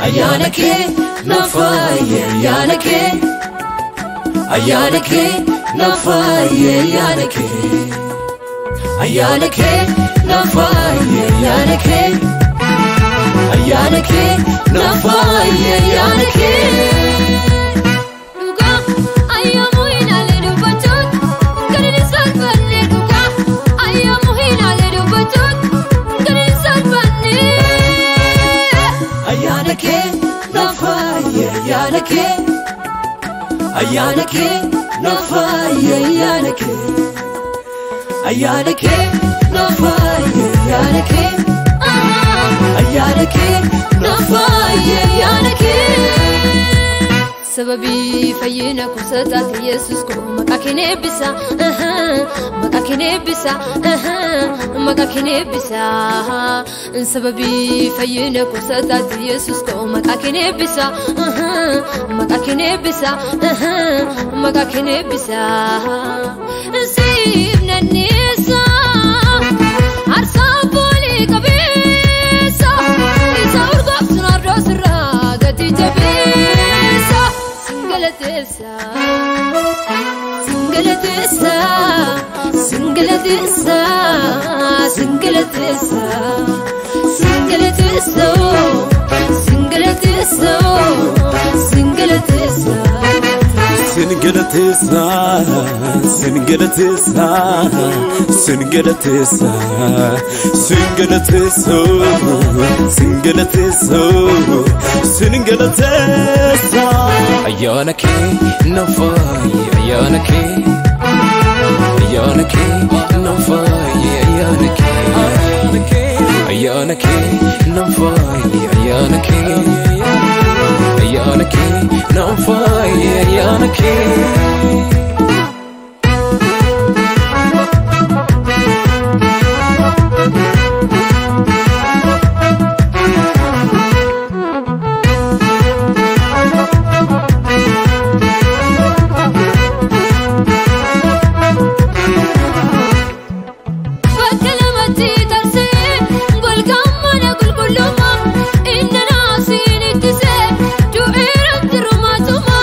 Ayyaana kee na faaye ayyaana kee ayyaana kee na faaye ayyaana kee ayyaana kee na faaye ayyaana kee. Dhugaa ayyamu hinaalee dubbachuun kan inni salphanne dhugaa ayyamu hinaalee dubbachuun kan inni salphanne. Ayyaana kee na faaye ayyaana kee. Ayyaana kee na faaye ayyaana kee ayyaana kee na faaye ayyaana kee ayyaana kee na faaye ayyaana kee. Sababii fayyina kuusataati Yesuus koo maqaa kee eebbisa maqaa kee eebbisa maqaa kee eebbisa. Sababii fayyina kuusataati Yesuus koo maqaa kee eebbisa maqaa kee eebbisa maqaa kee eebbisa. Siif nanneessa aarsaa foolii qabeessa isa urgooftuun ardoos irraa gati jabeessa. Singalateessa, singalateessa, singalateessa, singalateessa, singalateessa, singalateessa, singalateessa. Singalateessa, singalateessa, singalateessa, singalateessa, singalateessa, singalateessa. Ayyaana kee na faaye ayyaana kee ayyaana kee na faaye ayyaana kee ayyaana kee na faaye ayyaana kee ayyaana kee na faaye ayyaana kee. Bakka lamatti tarsee golgaan mana qulqullummaa inni naasiin ittisee du'eeratti rumaatuma.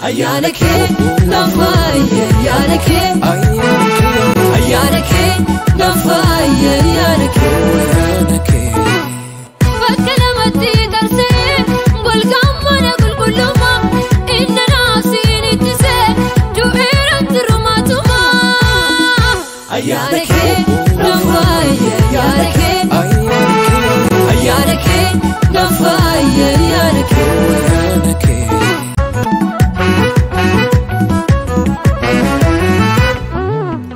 Ayyaana kee na faaye ayyaana kee ayyaana kee na faaye ayyaana kee. Bakka lamatti tarsee golgaan mana qulqullummaa inni naasiin ittisee du'eeratti rumaatuma. Ayyaana kee na faaye ayyaana kee ayyaana kee na faaye ayyaana kee.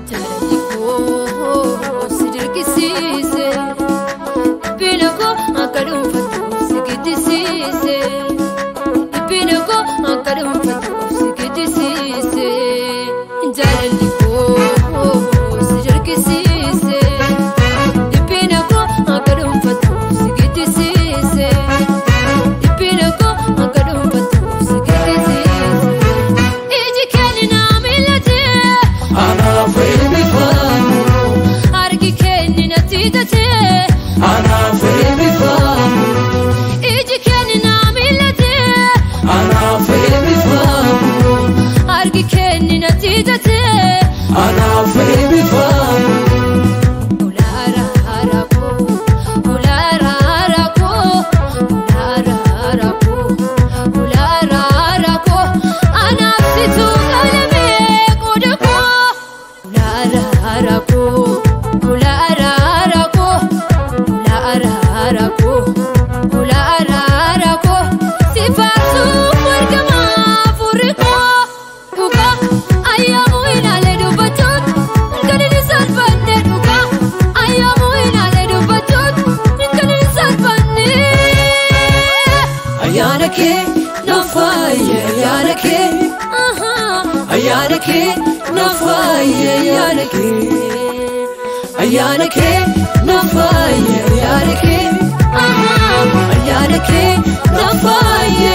Jaalalli koo si dirqisiise dhiphina koo akka dhuunfattuuf si giddisiise dhiphina koo akka dhuunfattuuf si giddisiise jaalalli koo si dirqisiise dhiphina koo akka dhuunfattuuf si giddisiise dhiphina koo akka dhuunfattuuf si giddisiise iji keenya na miilatee. Anaaf eebbifamu Harki keenya natti tatee anaaf eebbifamu iji keenya na miilatee anaaf eebbifamu harki keenya natti tatee. Anaaf eebbifamu. Ulaara haara koo ulaara haara koo ulaara haara koo ulaara haara koo anaaf situ qalamee qooda koo. Ulaara haara koo ulaara haara koo ulaara haara koo ulaara haara koo si faarsuuf argama furri koo. Dhugaa ayyamu ilaalee dubbatu. Ayyaana kee naaf faayi ayyaana kee. Ayyaana kee naaf faayi ayyaana kee. Ayyaana kee naaf faayi ayyaana kee. Ayyaana kee naaf faayi.